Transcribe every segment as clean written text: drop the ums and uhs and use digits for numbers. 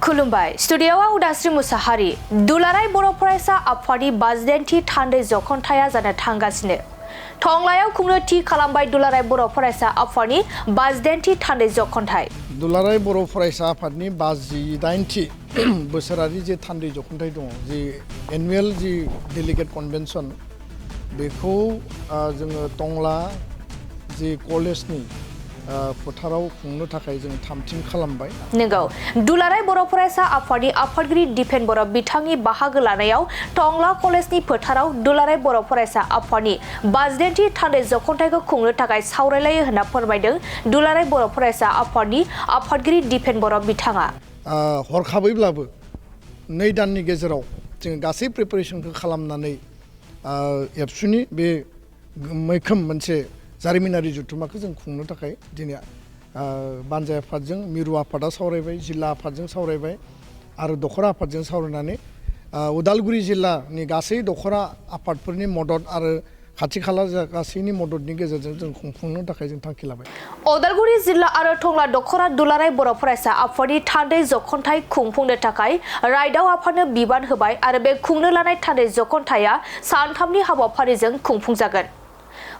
खुलुमबाय स्टुडिय'आव उदास्रि मुसाहारि दुलाराय बर' फरायसा आफादनि 82थि थान्दै जख'नथाया जानो थांगासिनो टंलायाव खुंनो थि खालामबाय दुलाराय बर' फरायसा आफादनि 82थि थान्दै जख'नथाय दुलाराय बर' फरायसा आफादनि 82थि बोसोरारि जे थान्दै जख'नथाय दङ जे एनुवेल जि डेलिगेट कनभेनसन बेखौ जोङो टंला जि कलेजनि फोथाराव खुंनो थाखाय जों थामथिम खालामबाय। नंगौ दुलाराय बर' फरायसा आफादनि आफादगिरि दिपेन बर' बिथांनि बाहागो लानायाव टंला कलेजनि फोथाराव दुलाराय बर' फरायसा आफादनि 82थि थान्दै जख'नथायखौ खुंनो थाखाय सावरायलायो होनना फोरमायदों दुलाराय बर' फरायसा आफादनि आफादगिरि दिपेन बर' बिथाङा। हरखाबैब्लाबो 2 दाननि गेजेराव जों गासै प्रिपारेसनखौ खालामनानै एबसुनि बे मैखोम मोनसे जारिमिनारि जथुम्माखौ जों खुंनो थाखाय दिनै बानजाय आफादजों मिरु आफादा सावरायबाय, जिल्ला आफादजों सावरायबाय आरो दखरा आफादजों सावरायनानै उदालगुरि जिल्लानि गासै दखरा आफादफोरनि मदद आरो खाथि खाला गासैनि मददनि गेजेरजों जों खुंफुंनो थाखाय जों थांखि लाबाय। उदालगुरि जिल्ला आरो टंला दखरा दुलाराय बर' फरायसा आफादनि थान्दै जख'नथाय खुंफुंनो थाखाय रायदाव आफादनो बिबान होबाय आरो बे खुंनो लानाय थान्दै जख'नथाया सानथामनि हाबाफारिजों खुंफुंजागोन।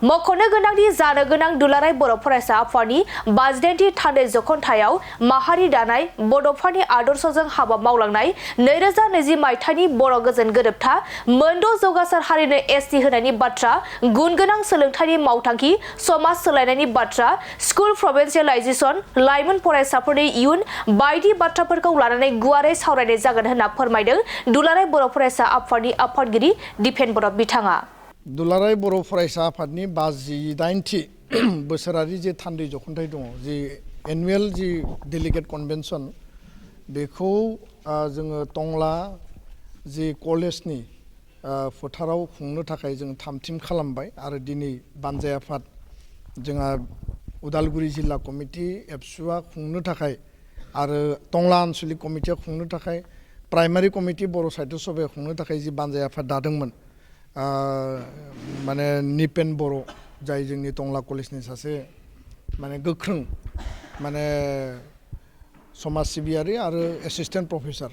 मख'नो गोनांदि जानो गोनां दुलाराय बर' फरायसा आफादनि 82थि थान्दै जख'नथायाव माहारि दानाय बड'फानि आदर्शजों हाबा मावलांनाय 2020 मायथाइनि बर' गोजोन गोरोबथा मोनद' जौगासार हारिनो एसटि होनायनि बाथ्रा गुन गोनां सोलोंथाइनि मावथांखि समाज सोलायनायनि बाथ्रा स्कुल प्रभिन्सियेलाइजेसन लाइमोन फरायसाफोरनि इयुन बायदि बाथ्राफोरखौ लानानै गुवारै सावरायनाय जागोन होनना फोरमायदों दुलाराय बर' फरायसा आफादनि आफादगिरि दिपेन बर' बिथाङा। दुलाराय बर' फरायसा आफादनि 82थि बोसोरारि जे थान्दै जख'नथाय दङ जे एनुवेल जि डेलिगेट कनभेनसन बेखौ जोङो टंला जि कलेजनि फोथाराव खुंनो थाखाय जों थामथिम खालामबाय आरो दिनै बानजाय आफाद जोंहा उदालगुरि जिल्ला कमिटि एबसुआ खुंनो थाखाय आरो टंला आन्सलिक कमिटिया खुंनो थाखाय प्राइमारि कमिटि बर' साहित्य सभाया खुंनो थाखाय जि बानजाय आफाद दादोंमोन माने निपेन बर' जाय जोंनि टंला कलेजनि सासे माने गोख्रों माने समाज सिबियारि आरो एसिस्टेन्ट प्रफेसर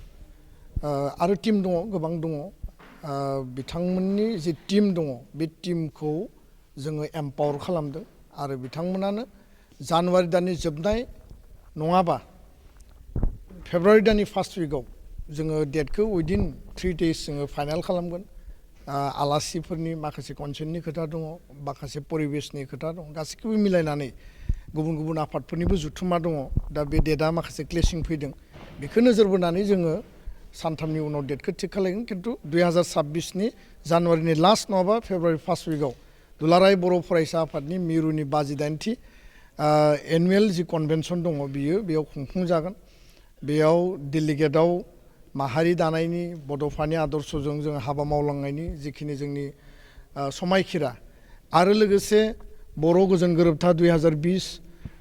आरो टीम दङ गोबां दङ बिथांमोननि जि टीम दङ बे टीमखौ जोङो एम्पावर खालामदों आरो बिथांमोनानो जानुवारि दाननि जोबनाय नङाबा फेब्रुवारि दाननि फार्स्ट उइकआव जोङो डेटखौ उइदिन 3 days जोङो फाइनाल खालामगोन। आलासिफोरनि माखासे कनसेन्टनि खोथा दङ, माखासे परिबेसनि खोथा दं, गासैखौबो मिलायनानै गुबुन गुबुन आफादफोरनिबो जुथुमा दङ। दा बे डेटआ माखासे क्लेसिं फैदों बेखौ नोजोर बोनानै जोङो सानथामनि उनाव डेटखौ थिग खालामगोन खिन्थु 2026नि जानुवारिनि लास्ट नङाबा फेब्रुवारि फार्स्ट उइकआव दुलाराय बर' फरायसा आफादनि मिरुनि 82थि एनुवेल जि कनभेनसन दङ बेयाव खुंफुंजागोन। बेयाव डेलिगेटआव माहारि दानायनि बड'फानि आदर्शजों जों हाबा मावलांनायनि जिखिनि जोंनि समायखिरा आरो लोगोसे बर' गोजोन गोरोबथा 2020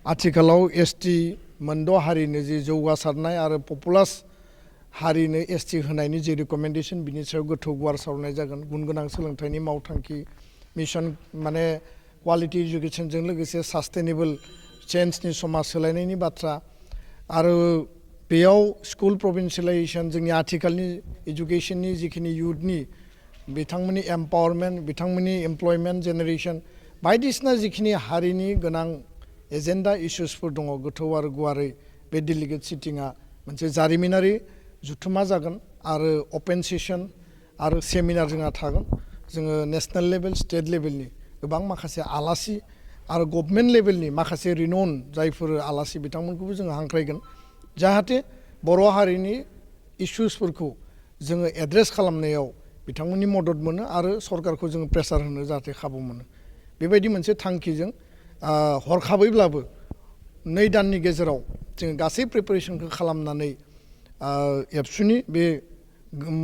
आथिखालाव एसटि मोनद' हारिनो जि जौगासारनाय आरो पपुलास हारिनो एसटि होनायनि जि रिकमेन्डेसन बिनि सायाव गोथौ गुवार सावरायनाय जागोन। गुन गोनां सोलोंथाइनि मावथांखि मिशन माने क्वालिटि इडुकेसनजों लोगोसे सास्टेनेबल चेन्जनि समाज सोलायनायनि बाथ्रा आरो बेयाव स्कुल प्रभिन्सियेलाइजेसन जोंनि आथिखालनि इडुकेसननि जिखिनि इयुथनि बिथांमोननि एम्पावारमेन्ट बिथांमोननि एमप्लयमेन्ट जेनेरेसन बायदिसिना जिखिनि हारिनि गोनां एजेन्डा इस्युसफोर दङ गोथौ आरो गुवारै बे डेलिगेट सिटिंआ मोनसे जारिमिनारि जुथुमा जागोन आरो अपेन सेसन आरो सेमिनार जोंहा थागोन। जोङो नेसनेल लेभेल स्टेट लेभेलनि गोबां माखासे आलासि आरो गभर्नमेन्ट लेभेलनि माखासे रिनन जायफोर आलासि बिथांमोनखौबो जोङो हांख्रायगोन जाहाथे बर' हारिनि इस्युसफोरखौ जोङो एड्रेस खालामनायाव बिथांमोननि मदद मोनो आरो सरकारखौ जोङो प्रेसार होनो जाहाथे खाबु मोनो बेबायदि मोनसे थांखिजों हरखाबैब्लाबो 2 दाननि गेजेराव जोङो गासै प्रिपारेसनखौ खालामनानै एबसुनि बे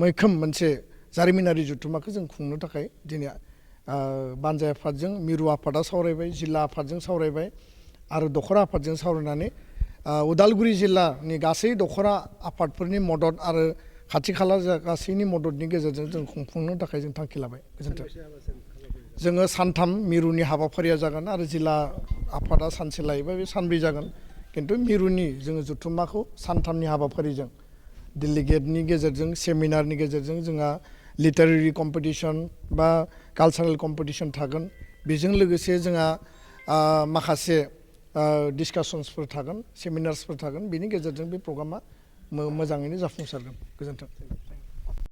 मैखोम मोनसे जारिमिनारि जथुम्माखौ जों खुंनो थाखाय दिनै बानजाय आफादजों मिरु आफादा सावरायबाय, जिल्ला आफादजों सावरायबाय आरो दखरा आफादजों सावरायनानै उदालगुरि जिल्लानि गासै दखरा आफादफोरनि मदद आरो खाथि खाला गासैनि मददनि गेजेरजों जों खुंफुंनो थाखाय जों थांखि लाबाय। गोजोन्थों। जोङो सानथाम मिरुनि हाबाफारिया जागोन आरो जिल्ला आफादा सानसे लायोबा बे सानब्रै जागोन खिन्थु मिरुनि जोङो जुथुम्माखौ सानथामनि हाबाफारिजों डेलिगेटनि गेजेरजों सेमिनारनि गेजेरजों जोंहा लिटारेरि कम्पिटिशन बा कालचारेल कम्पिटिशन थागोन बेजों लोगोसे जोंहा माखासे डिसकासन्सफोर थागोन सेमिनार्सफोर थागोन बेनि गेजेरजों बे प्रग्रामा मोजाङैनो जाफुंसारगोन गोजोन्थों